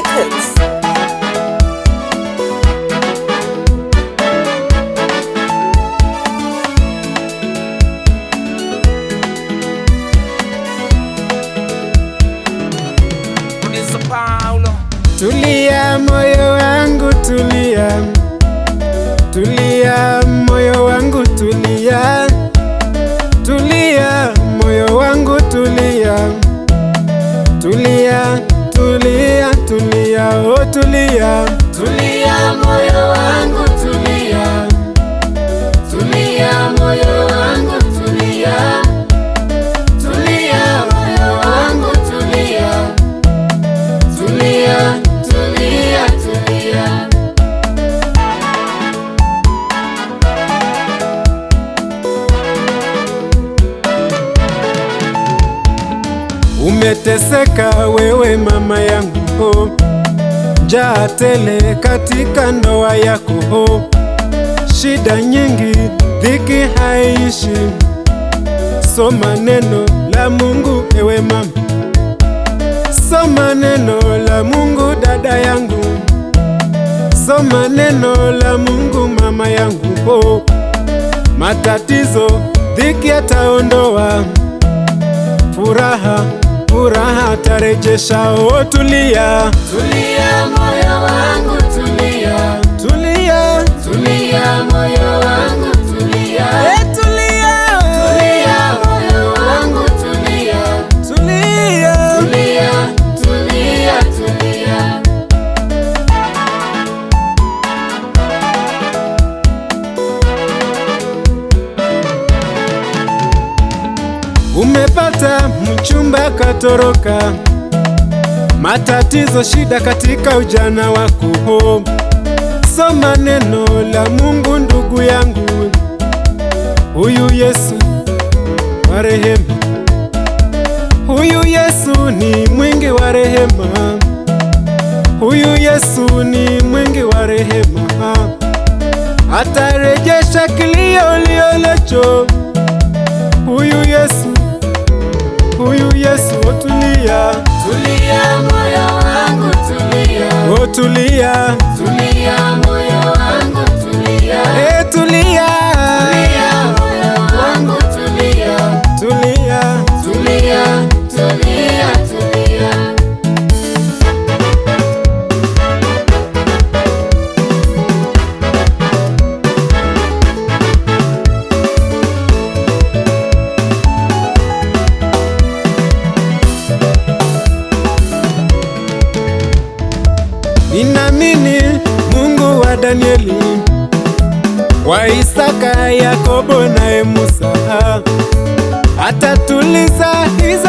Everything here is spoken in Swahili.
Records. Tulia moyo wangu tulia, tulia moyo wangu tulia, tulia moyo wangu tulia, tulia, tulia, tulia, oh tulia, tulia moyo wangu tulia, tulia moyo wangu tulia, tulia moyo wangu tulia, tulia, tulia, tulia. Umeteseka wewe mama yangu, njaa tele katika ndoa yako, shida nyingi, dhiki haishi. Soma neno la Mungu ewe mama, soma neno la Mungu dada yangu, soma neno la Mungu mama yangu. Matatizo, dhiki ataondoa, furaha, furaha tarejesha. Oh tulia, tulia moyo wangu tulia, tulia, tulia moyo wangu tulia, hey, tulia, tulia moyo wangu tulia, tulia, tulia, tulia, tulia. Umepata mchumba katoroka, matatizo, shida katika ujana wako. Soma neno la Mungu ndugu yangu, huyu Yesu wa rehema, huyu Yesu ni mwingi wa rehema, huyu Yesu ni mwingi wa rehema, atarejesha kilio ulionacho. Huyu Yesu, huyu Yesu, oh tulia, tulia moyo wangu tulia, oh tulia, tulia moyo wangu tulia, eh tulia, tulia moyo wangu tulia, tulia, tulia, tulia, tulia. Ninaamini Mungu wa Danieli, wa Isaka, Yakobo naye Musa, atatuliza hizo